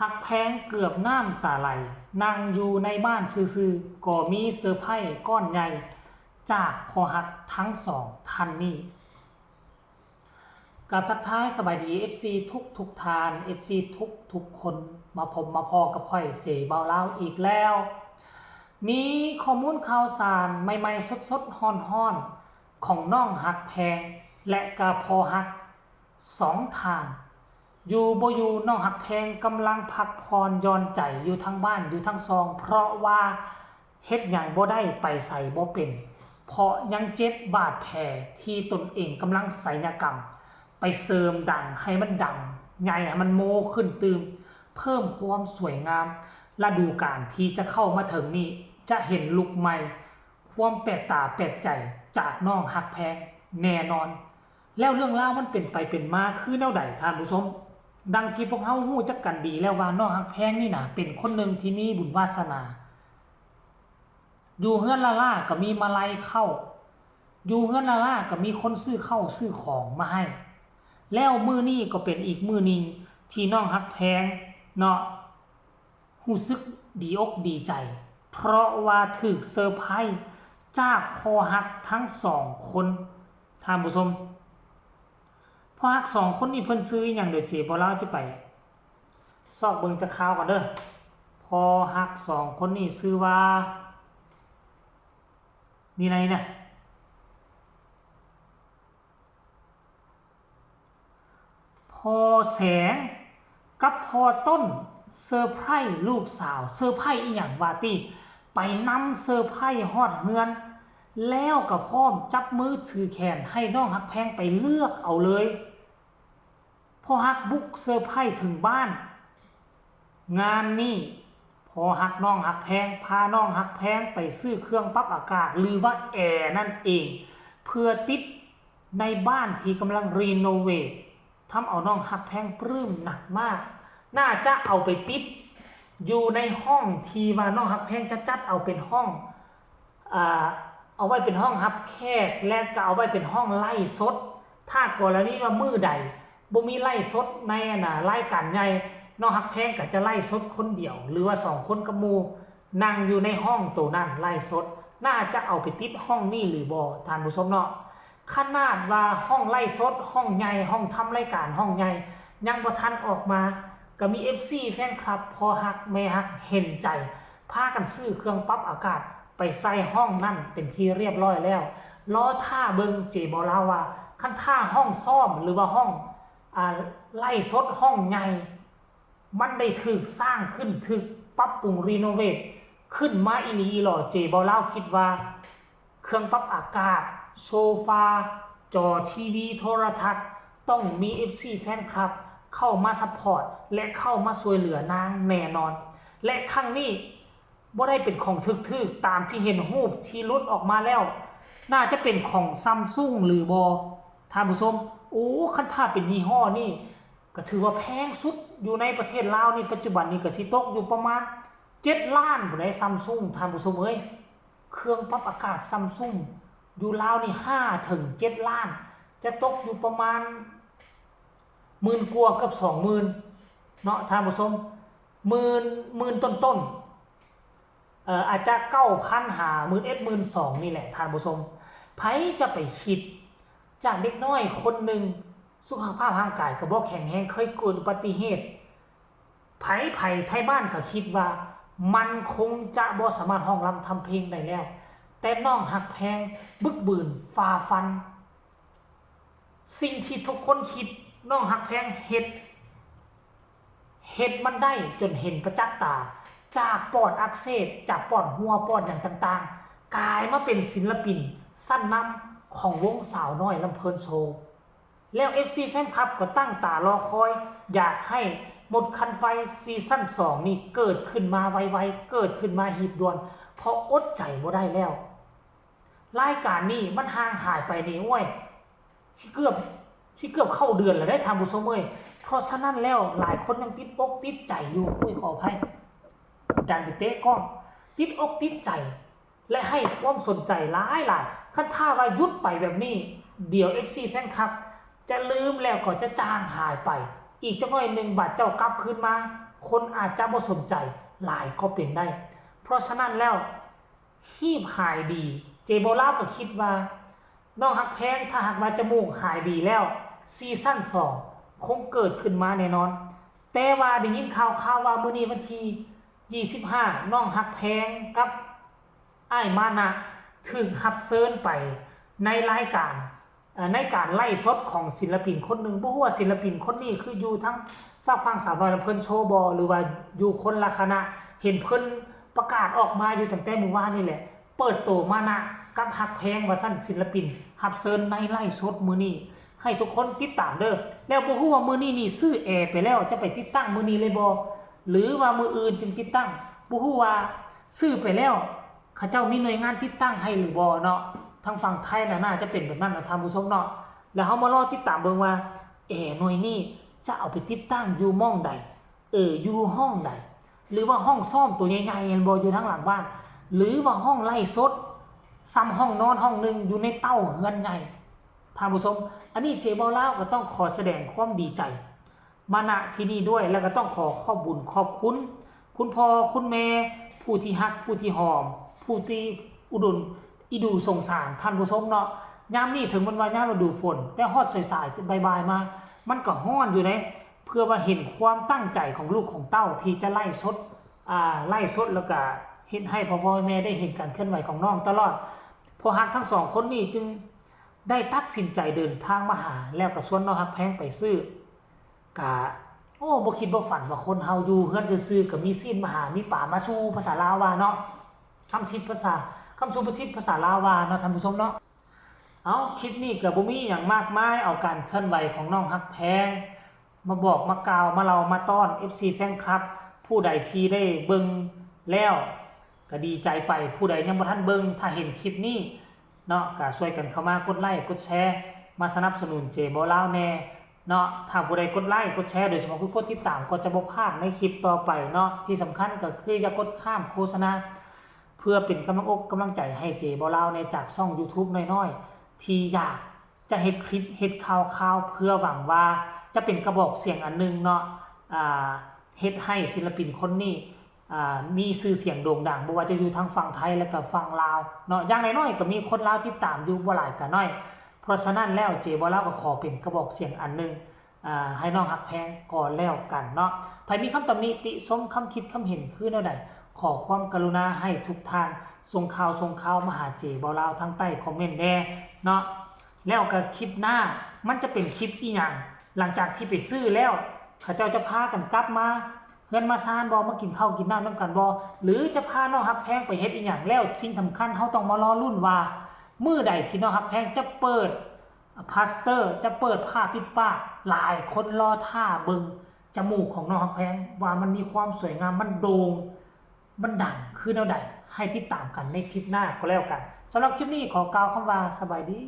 ຮັກແພງເກືອບນ້ຳຕາໄຫຼ, ນັ່ງຢູ່ໃນບ້ານຊື່ໆ ກໍມີເຊີໄພກ້ອນໃຫຍ່ຈາກພໍ່ຮັກທັງສອງທ່ານນີ້. ກາບທັກທາຍສະບາຍດີ ເອັຟຊີ ທຸກໆທ່ານ, ເອັຟຊີ ທຸກໆຄົນ, ມາພົບມາພໍ້ກັບຂ້ອຍ ເຈ ບ່າວລາວ ອີກແລ້ວ. ມີຂໍ້ມູນຂ່າວສານໃໝ່ໆ ສົດໆ ຮ້ອນໆ ຂອງນ້ອງຮັກແພງ ແລະ ກະພໍ່ຮັກສອງທ່ານ. ຢູ່ບໍ່ຢູ່ ນ້ອງຮັກແພງກຳລັງພັກຜ່ອນຢ່ອນໃຈຢູ່ທາງບ້ານ ຢູ່ທາງຊ່ອງ ເພາະວ່າເຮັດຫຍັງບໍ່ໄດ້ ໄປໃສບໍ່ເປັນ ເພາະຍັງເຈັບບາດແຜທີ່ຕົນເອງກຳລັງໄສຍະກຳໄປເສີມດັງໃຫ້ມັນດັງໃຫຍ່ ໃຫ້ມັນໂມຂຶ້ນຕື່ມ ເພີ່ມຄວາມສວຍງາມ. ລະດູການທີ່ຈະເຂົ້າມາເຖິງນີ້ ຈະເຫັນລຸກໃໝ່ ຄວາມແປກຕາແປກໃຈຈາກນ້ອງຮັກແພງແນ່ນອນ. ແລ້ວເລື່ອງລາວມັນເປັນໄປເປັນມາຄືແນວໃດທ່ານຜູ້ຊົມ? ດັ່ງທີ່ພວກເຮົາຮູ້ຈັກກັນດີແລ້ວວ່າ ນ້ອງຮັກແພງນີ້ນະ ເປັນຄົນໜຶ່ງທີ່ມີບຸນວາສະໜາ. ຢູ່ເຮືອນລ້າໆກໍມີມາໄລເຂົ້າ, ຢູ່ເຮືອນລ້າໆກໍມີຄົນຊື້ເຂົ້າຊື້ຂອງມາໃຫ້. ແລ້ວມື້ນີ້ກໍເປັນອີກມື້ໜຶ່ງທີ່ນ້ອງຮັກແພງເນາະ ຮູ້ສຶກດີອົກດີໃຈ ເພາະວ່າຖືກເຊີໄພຈາກພໍ່ຮັກທັງສອງຄົນ. ທ່ານຜູ້ຊົມ, ພໍ່ຮັກສອງຄົນນີ້ເພິ່ນຊື່ອີ່ຫຍັງ? ດຽວເຈ ບ່າວລາວ ຈະໄປຊອກເບິ່ງຈັກຄາວກ່ອນເດີ. ພໍ່ຮັກສອງຄົນນີ້ຊື່ວ່າ ນີ້ນະ ນີ້ນະ. ພໍ່ແສງກັບພໍ່ຕົ້ນເຊີໄພລູກສາວ. ເຊີໄພອີ່ຫຍັງວະຕິ? ໄປນຳເຊີໄພຮອດເຮືອນ ແລ້ວກໍພ້ອມຈັບມືຖືແຂນໃຫ້ນ້ອງຮັກແພງໄປເລືອກເອົາເລີຍ. ພໍ່ຮັກບຸກເຊີໄພເຖິງບ້ານ. ງານນີ້ ພໍ່ຮັກນ້ອງຮັກແພງ ພານ້ອງຮັກແພງໄປຊື້ເຄື່ອງປັບອາກາດ ຫຼືວ່າແອນັ້ນເອງ ເພື່ອຕິດໃນບ້ານທີ່ກຳລັງຣີໂນເວດ. ທຳເອົານ້ອງຮັກແພງປຶ້ມໜັກມາກ. ໜ້າຈະເອົາໄປຕິດຢູ່ໃນຫ້ອງທີ່ວ່ານ້ອງຮັກແພງຈະຈັດເອົາເປັນຫ້ອງ ອ່າ ເອົາໄວ້ເປັນຫ້ອງຮັບແຂກ ແລະ ກໍເອົາໄວ້ເປັນຫ້ອງໄລຟ໌ສົດ. ຖ້າກໍລະນີວ່າມື້ໃດບໍ່ມີໄລຟ໌ສົດໃນ ອັນນ່າ ລາຍການໃຫຍ່, ນ້ອງຮັກແພງກໍຈະໄລຟ໌ສົດຄົນດຽວ ຫຼືວ່າສອງຄົນກັບໝູ່ ນັ່ງຢູ່ໃນຫ້ອງໂຕນັ້ນໄລຟ໌ສົດ. ໜ້າຈະເອົາໄປຕິດຫ້ອງນີ້ຫຼືບໍ່ ທ່ານຜູ້ຊົມເນາະ? ຂະໜາດວ່າຫ້ອງໄລຟ໌ສົດ ຫ້ອງໃຫຍ່ ຫ້ອງທຳລາຍການ ຫ້ອງໃຫຍ່ ຍັງບໍ່ທັນອອກມາ, ກໍມີເອັຟຊີ ແຟນຄລັບ ພໍ່ຮັກແມ່ຮັກເຫັນໃຈ ພາກັນຊື້ເຄື່ອງປັບອາກາດໄປໃສ່ຫ້ອງນັ້ນເປັນທີ່ຮຽບຮ້ອຍແລ້ວ. ລໍຖ້າເບິ່ງ ເຈ ບ່າວລາວ ວ່າ ຄັນຖ້າຫ້ອງຊ້ອມ ຫຼືວ່າຫ້ອງ ອ່າ ໄລຟ໌ສົດ ຫ້ອງໃຫຍ່ ມັນໄດ້ຖືກສ້າງຂຶ້ນ ຖືກປັບປຸງຣີໂນເວດຂຶ້ນມາອີ່ຫຼີອີ່ຫຼໍ ເຈ ບ່າວລາວ ຄິດວ່າ ເຄື່ອງປັບອາກາດ, ໂຊຟາ, ຈໍທີວີ, ໂທລະທັດ ຕ້ອງມີເອັຟຊີ ແຟນຄລັບ ເຂົ້າມາຊັບພອດ ແລະ ເຂົ້າມາຊ່ວຍເຫຼືອນາງແນ່ນອນ. ແລະ ຄັ້ງນີ້ບໍ່ໄດ້ເປັນຂອງຖືກໆ ຕາມທີ່ເຫັນຮູບທີ່ຫຼຸດອອກມາແລ້ວ, ໜ້າຈະເປັນຂອງ Samsung ຫຼືບໍ່ ທ່ານຜູ້ຊົມ? ໂອ້ ຄັນຖ້າເປັນຍີ່ຫໍ້ນີ້ ກໍຖືວ່າແພງສຸດຢູ່ໃນປະເທດລາວນີ້ ປັດຈຸບັນນີ້ກໍຊິຕົກຢູ່ປະມານເຈັດລ້ານພຸ້ນໃດ໋ Samsung ທ່ານຜູ້ຊົມເອີຍ. ເຄື່ອງປັບອາກາດ Samsung ຢູ່ລາວນີ້ ຫ້າເຖິງເຈັດລ້ານ ຈະຕົກຢູ່ປະມານໝື່ນກວ່າ ເກືອບສອງໝື່ນເນາະທ່ານຜູ້ຊົມ, ໝື່ນ ໝື່ນຕົ້ນໆ ເອີ ອາດຈະເກົ້າພັນ ຫາໝື່ນເອັດ ໝື່ນສອງນີ້ແຫຼະທ່ານຜູ້ຊົມ. ໃຜຈະໄປຄິດ ຈາກເດັກນ້ອຍຄົນໜຶ່ງ ສຸຂະພາບຮ່າງກາຍກໍບໍ່ແຂງແຮງ ເຄີຍເກີດອຸບັດຕິເຫດ, ໃຜໆໄທບ້ານກໍຄິດວ່າມັນຄົງຈະບໍ່ສາມາດຮ້ອງລຳທຳເພງໄດ້ແລ້ວ, ແຕ່ນ້ອງຮັກແພງບຶກບືນຝ່າຟັນ ສິ່ງທີ່ທຸກຄົນຄິດ ນ້ອງຮັກແພງເຮັດ, ເຮັດມັນໄດ້ຈົນເຫັນປະຈັກຕາ, ຈາກປອດອັກເສບ, ຈາກປອດຮົ່ວ, ປອດຫຍັງຕ່າງໆ, ກາຍມາເປັນສິນລະປິນຊັ້ນນຳຂອງວົງສາວນ້ອຍລຳເພີນໂຊ. ແລ້ວເອັຟຊີແຟນຄລັບກໍຕັ້ງຕາລໍຄອຍ ຢາກໃຫ້ມົດຄັນໄຟຊີຊັນສອງນີ້ເກີດຂຶ້ນມາໄວໆ, ເກີດຂຶ້ນມາຮີບດ່ວນ, ເພາະອົດໃຈບໍ່ໄດ້ແລ້ວ. ລາຍການນີ້ມັນຫ່າງຫາຍໄປນີ້ ໂອ້ຍ ຊິເກືອບ ຊິເກືອບເຂົ້າເດືອນແລ້ວເດ້ທ່ານຜູ້ຊົມເອີຍ. ເພາະສະນັ້ນແລ້ວ ຫຼາຍຄົນຍັງຕິດອົກຕິດໃຈຢູ່, ໂອ້ຍ ຂໍອະໄພ ດັນໄປເຕະກ້ອງ, ຕິດອົກຕິດໃຈ ແລະ ໃຫ້ຄວາມສົນໃຈຫຼາຍໆ. ຄັນຖ້າວ່າຢຸດໄປແບບນີ້ ດຽວເອັຟຊີແຟນຄລັບຈະລືມ ແລ້ວກໍຈະຈາງຫາຍໄປ. ອີກຈັກໜ້ອຍໜຶ່ງ ບາດເຈົ້າກັບຄືນມາ ຄົນອາດຈະບໍ່ສົນໃຈຫຼາຍກໍເປັນໄດ້. ເພາະສະນັ້ນແລ້ວ ຮີບຫາຍດີ. ເຈໂບລາວກໍຄິດວ່າ ນ້ອງຮັກແພງ ຖ້າຫາກວ່າຈະມູກຫາຍດີແລ້ວ ຊີຊັນສອງຄົງເກີດຂຶ້ນມາແນ່ນອນ. ແຕ່ວ່າໄດ້ຍິນຂ່າວໆວ່າ ມື້ນີ້ວັນທີຊາວຫ້າ ນ້ອງຮັກແພງກັບອ້າຍມານະ ຖືກຮັບເຊີນໄປໃນລາຍການ ເອີ ໃນການໄລຟ໌ສົດຂອງສິນລະປິນຄົນໜຶ່ງ. ບໍ່ຮູ້ວ່າສິນລະປິນຄົນນີ້ຄືຢູ່ທາງຟາກຝັ່ງສາວນ້ອຍລຳເພີນໂຊບໍ ຫຼືວ່າຢູ່ຄົນລະຄະນະ. ເຫັນເພິ່ນປະກາດອອກມາຢູ່ຕັ້ງແຕ່ມື້ວານນີ້ແຫຼະ ເປີດໂຕມານະກັບຮັກແພງວ່າຊັ້ນ. ສິນລະປິນຮັບເຊີນໃນໄລຟ໌ສົດມື້ນີ້ ໃຫ້ທຸກຄົນຕິດຕາມເດີ້. ແລ້ວບໍ່ຮູ້ວ່າມື້ນີ້ນີ້ຊື້ແອໄປແລ້ວ ຈະໄປຕິດຕັ້ງມື້ນີ້ເລີຍບໍ່ ຫຼືວ່າມື້ອື່ນຈຶ່ງຕິດຕັ້ງ? ບໍ່ຮູ້ວ່າຊື້ໄປແລ້ວ ເຂົາເຈົ້າມີໜ່ວຍງານຕິດຕັ້ງໃຫ້ຫຼືບໍ່ເນາະ. ທາງຝັ່ງໄທນະ ໜ້າຈະເປັນແບບນັ້ນນະທ່ານຜູ້ຊົມເນາະ. ແລ້ວເຮົາມາລໍຕິດຕາມເບິ່ງວ່າ ແອໜ່ວຍນີ້ຈະເອົາໄປຕິດຕັ້ງຢູ່ໝ່ອງໃດ ເອີ ຢູ່ຫ້ອງໃດ ຫຼືວ່າຫ້ອງຊ້ອມໂຕໃຫຍ່ໆ ແມ່ນບໍ່ ຢູ່ທາງຫຼັງບ້ານ ຫຼືວ່າຫ້ອງໄລຟ໌ສົດ ສ່ຳຫ້ອງນອນຫ້ອງໜຶ່ງຢູ່ໃນເຕົ້າເຮືອນໃຫຍ່. ທ່ານຜູ້ຊົມ ອັນນີ້ເຈເບົາລາວກໍຕ້ອງຂໍສະແດງຄວາມດີໃຈມາ ນະ ທີ່ນີ້ດ້ວຍ ແລ້ວກໍຕ້ອງຂໍຂອບບຸນຂອບຄຸນ ຄຸນພໍ່ຄຸນແມ່ ຜູ້ທີ່ຮັກ ຜູ້ທີ່ຫອມ ຜູ້ທີ່ອຸດົມ ອີດູສົງສານ ທ່ານຜູ້ຊົມເນາະ. ຍາມນີ້ເຖິງແມ່ນວ່າຍາມລະດູຝົນ ແຕ່ຮອດສາຍໆ ບ່າຍໆ ມາ ມັນກໍຮ້ອນຢູ່ເດ້ ເພື່ອວ່າເຫັນຄວາມຕັ້ງໃຈຂອງລູກຂອງເຕົ້າທີ່ຈະໄລຟ໌ສົດ ອ່າ ໄລຟ໌ສົດ ແລ້ວກະເຮັດໃຫ້ພໍ່ໆແມ່ໆໄດ້ເຫັນການເຄື່ອນໄຫວຂອງນ້ອງຕະຫຼອດ. ພໍ່ຮັກທັງສອງຄົນນີ້ຈຶ່ງໄດ້ຕັດສິນໃຈເດີນທາງມາຫາ ແລ້ວກະຊວນນ້ອງຮັກແພງໄປຊື້. ກະ ໂອ້ ບໍ່ຄິດບໍ່ຝັນວ່າຄົນເຮົາຢູ່ເຮືອນຊື່ໆ ກະມີຊີ້ນມາຫາ ມີປາມາສູ່ ພາສາລາວວ່າເນາະ. ຄຳສິດພາສາ ຄຳສຸພາສິດພາສາລາວວ່າເນາະ ທ່ານຜູ້ຊົມເນາະ. ເອົາ ຄລິບນີ້ກໍບໍ່ມີຫຍັງມາກມາຍ ເອົາການເຄື່ອນໄຫວຂອງນ້ອງຮັກແພງມາບອກມາກ່າວ ມາເລົ່າມາຕ້ອນ ເອັຟຊີ ແຟນຄລັບ ຜູ້ໃດທີ່ໄດ້ເບິ່ງແລ້ວກໍດີໃຈໄປ ຜູ້ໃດຍັງບໍ່ທັນເບິ່ງ ຖ້າເຫັນຄລິບນີ້ເນາະ ກໍຊ່ວຍກັນເຂົ້າມາກົດໄລກົດແຊ ມາສະໜັບສະໜູນເຈເບົາລາວແດ່ເນາະ. ຖ້າຜູ້ໃດກົດໄລກົດແຊ ໂດຍສະເພາະຄືກົດຕິດຕາມ ກໍຈະບໍ່ພາດໃນຄລິບຕໍ່ໄປເນາະ. ທີ່ສຳຄັນກໍຄືຢ່າກົດຂ້າມໂຄສະນາ ເພື່ອເປັນກຳລັງອົກກຳລັງໃຈໃຫ້ເຈເບົາລາວແດ່ ຈາກຊ່ອງຢູທູບນ້ອຍໆ ທີ່ຢາກຈະເຮັດຄລິບເຮັດຂ່າວໆ ເພື່ອຫວັງວ່າຈະເປັນກະບອກສຽງອັນໜຶ່ງເນາະ ອ່າ ເຮັດໃຫ້ສິນລະປິນຄົນນີ້ ອ່າ ມີຊື່ສຽງໂດ່ງດັງ ບໍ່ວ່າຈະຢູ່ທາງຝັ່ງໄທ ແລະກະຝັ່ງລາວເນາະ. ຢ່າງໜ້ອຍໆກໍມີຄົນລາວຕິດຕາມຢູ່ ບໍ່ຫຼາຍກໍໜ້ອຍ. ເພາະສະນັ້ນແລ້ວ ເຈເບົາລາວກໍຂໍເປັນກະບອກສຽງອັນໜຶ່ງ ອ່າ ໃຫ້ນ້ອງຮັກແພງກໍແລ້ວກັນເນາະ. ໃຜມີຄຳຕຳໜິຕິຊົມ ຄຳຄິດຄຳເຫັນຄືແນວໃດ ຂໍຄວາມກະລຸນາໃຫ້ທຸກທ່ານສົ່ງຂ່າວ ສົ່ງຂ່າວມາຫາເຈເບົາລາວທາງໃຕ້ຄອມເມັນແດ່ເນາະ. ແລ້ວກໍຄລິບໜ້າມັນຈະເປັນຄລິບອີ່ຫຍັງ ຫຼັງຈາກທີ່ໄປຊື້ແລ້ວ ເຂົາເຈົ້າຈະພາກັນກັບມາເຮືອນມາຊານບໍ່ ມາກິນເຂົ້າກິນນ້ຳນຳກັນບໍ່ ຫຼືຈະພານ້ອງຮັກແພງໄປເຮັດອີ່ຫຍັງ. ແລ້ວສິ່ງສຳຄັນເຮົາຕ້ອງມາລໍລຸ້ນວ່າ ມື້ໃດທີ່ນ້ອງຮັກແພງຈະເປີດ ພາສເຕີ ຈະເປີດຜ້າປິດປາກ. ຫຼາຍຄົນລໍຖ້າເບິ່ງຈະມູກຂອງນ້ອງຮັກແພງ ວ່າມັນມີຄວາມສວຍງາມ ມັນໂດ່ງ ມັນດັງຄືແນວໃດ. ໃຫ້ຕິດຕາມກັນໃນຄລິບໜ້າກໍແລ້ວກັນ. ສຳລັບຄລິບນີ້ຂໍກ່າວຄຳວ່າສະບາຍດີ.